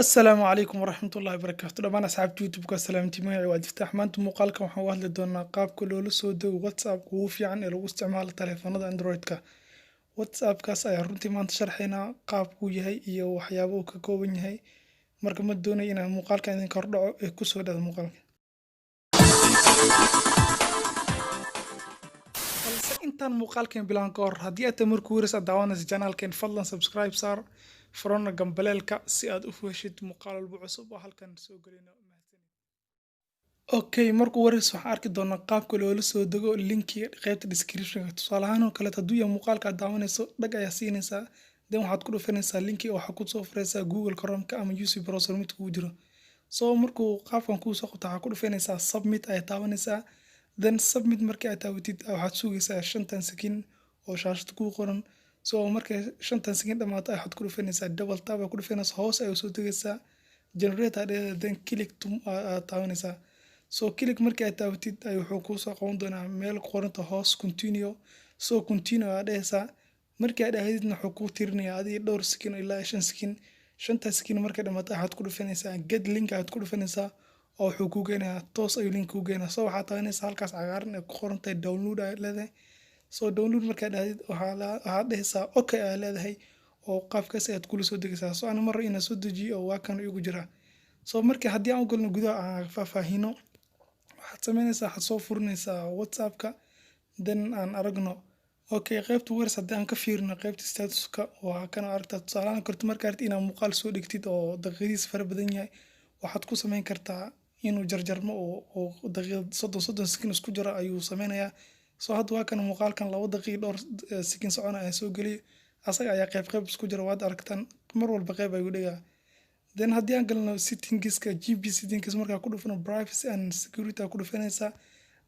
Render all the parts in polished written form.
Asalaamu calaykum waraxmatullaahi wabarakaatu dhammaan asxaabta YouTube-ka, salaamti. Magaci waa Diftaax. Maanta muuqaalkan waxaan uga hadli doonaa qaabka loola soo dego WhatsApp ugu fiican ee lagu isticmaalo taleefanada Android-ka. WhatsApp-kaas ayaa runtii maanta sharxaynaa qaabkuu yahay iyo waxyaabo uu ka kooban yahay. Marka ma doonayo inaan muuqaalkan idinka hordhaco ee kusoo dhada muuqaalka. Balse intaan muuqaalkan bilaan ka hor, haddii aad tahay markuu wareys aad daawanaysa channelkan, fadlan subscribe saar, furana gambaleelka si aad u heshid muuqaal walba cusub oo halkan soo gelino. Okay, markuu wareys waxaan arki doonaa qaabka loola soo dego linkiga qaybta description-ka. Tusaale ahaan oo kaleeto, hadduu yahay muuqaalka aad daawanayso, dhag ayaa siinaysaa, then waxaad ku dhufanaysaa linkiga, waxaa kusoo furaysaa Google Chrome-ka ama UC browser mid kugu jiro. So markuu qaabkan kuu soo qabto, waxaad ku dhufanaysaa submit ayaa taabanaysaa. Then submit markii aad taabatid, waxaad sugaysaa 5-tan second oo shaashada kuu qoran. So markay 5-tan second dhamaato, waxaad ku dhufanaysaa double tap ayaa ku dhufanaysaa, hoos ayay soo degaysaa, generate aad dhehaysaa, then click to aad taabanaysaa. So click markii aad taabatid ay wuxuu kuu soo qaban doonaa meel ku qoranta hoos continue. So continue aad dhehaysaa. Markii aad dhahdidna, wuxuu kuu tirinayaa adiga dhowr second ilaa 5 second. 5-ta second markay dhamaato, waxaad ku dhufanaysaa get link aad ku dhufanaysaa oo wuxuu kuu geenayaa, toos ayuu link kuu geenayaa. So waxaad taabanaysaa halkaas cagaaran ee ku qoran tahay download aad leedahay. So download markaad dhahdid, waxaad dhehaysaa okay aad leedahay oo qaabkaas ayaad kula soo degaysaa. So ani mar inaan soo dejiyo oo waa kan igu jiraa. So marka haddii aan u galno gudaha, aan faahfaahino, waxaad sameynaysaa, waxaad soo furinaysaa WhatsApp-ka, then aan aragno. Okay, qaybta wareys haddii aan ka fiirino qaybta statuska, waa kana aragtaa. Tusaalahaan karto, markaa rabtid inaad muuqaal soo dhigtid oo daqiiqadiisa fara badan yahay, waxaad ku sameyn kartaa inuu jarjarmo oo daqiiqad 30 30 second isku jiro ayuu sameynayaa. So hadda waa kana muuqaalkan 2 daqiiq dhowr second socona ayaan soo geliyay, asaga ayaa qayb qayb isku jira. Waad aragtaan, mar walba qayb ayuu dhigaa. Then haddii aan galno settingska, GB settings markaa ku dhufano, privacy and security aa ku dhufanaysaa.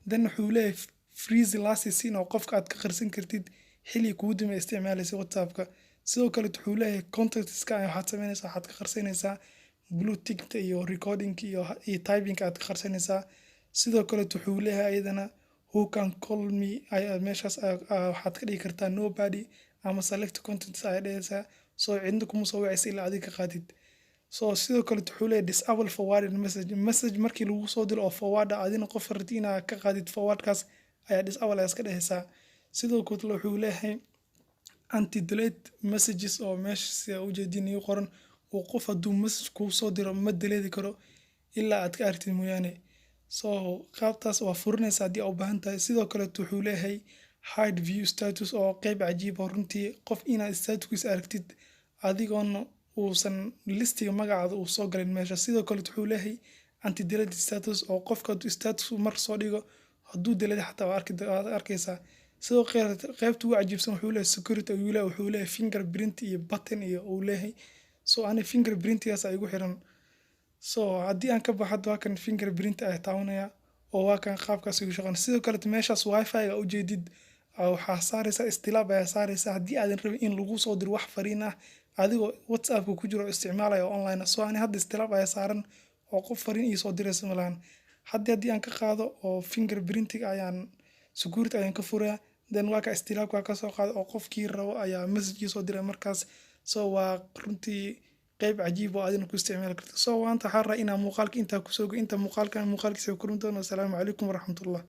Then wuxuu leeyahay freeze last seen oo qofka aad ka qarsan kartid xilli kugu dambe isticmaalaysa WhatsAppka. Sidoo kale wuxuu leeyahay contactska waxaad sameynaysaa, waxaad ka qarsanaysaa blue tickta iyo recording iyo typing aad ka qarsanaysaa. Sidoo kale wuxuu leeyahay ayadana who can call me, meeshaas waxaad ka dhigi kartaa nobody ama select contacts ayaa dhehaysaa, so cidna kuma soo wacaysa ilaa adiga ka qaadid. So sidoo kale wuxuu leeyahay disable forwarded message. Message markii lagu soo diro oo forward ah, adina qof rabtid inaad ka qaadid forwardkaas ayaa disable ayaa iska dhehaysaa. Sidoo kale wuxuu leeyahay anti delete messages oo meesha sida ujeedin ii qoran uu qof hadduu message kuu soo diro ma delete karo ilaa aad ka aragtid mooyaane. So qaabtaas waa furinaysa haddii aad u baahan tahay. Sidoo kale wuxuu leeyahay hide view status oo qeyb cajiib ah runtii, qof inaad statuskiisa aragtid adigoona uusan listiga magacaada uu soo galin meesha. Sidoo kale wuxuu leeyahay anti delete status oo qofka hadduu status mar soo dhigo, hadduu delete xataa waad arkaysaa. Sidoo qeybta ugu cajiibsan wuxuu leeyahay security ayuu leeyahay. Wuxuu leeyahay fingerprint iyo button iyo uu leeyahay. So ani fingerprintgaas igu xiran. So haddii aan ka baxo hadda, waa kan fingerprint ayaa taabanaya oo waa kan qaabkaas igu shaqeyn. Sidoo kale meeshaas wifi-ga ujeedid, waxaa saaraysaa istilaab ayaa saaraysaa haddii aadan rabin in lagu soo diro wax fariin ah adigoo WhatsAppka ku jiro oo isticmaalaya oo online ah. So ani hadda istilaab ayaa saaran oo qof fariin ii soo diraysa malahan. Hadda haddii aan ka qaado oo fingerprintiga ayaan security ayaan ka furaya, then waa ka istilaabka ka soo qaado oo qofkii rabo ayaa message ii soo diray markaas. So waa runtii qeyb cajiib oo adina ku isticmaali karto. So maanta waxaan rabaa inaan muuqaalka intaa kusoo inta muuqaalkan muuqaalkiisa kulmi doono. Asalaamu calaykum waraxmatullah.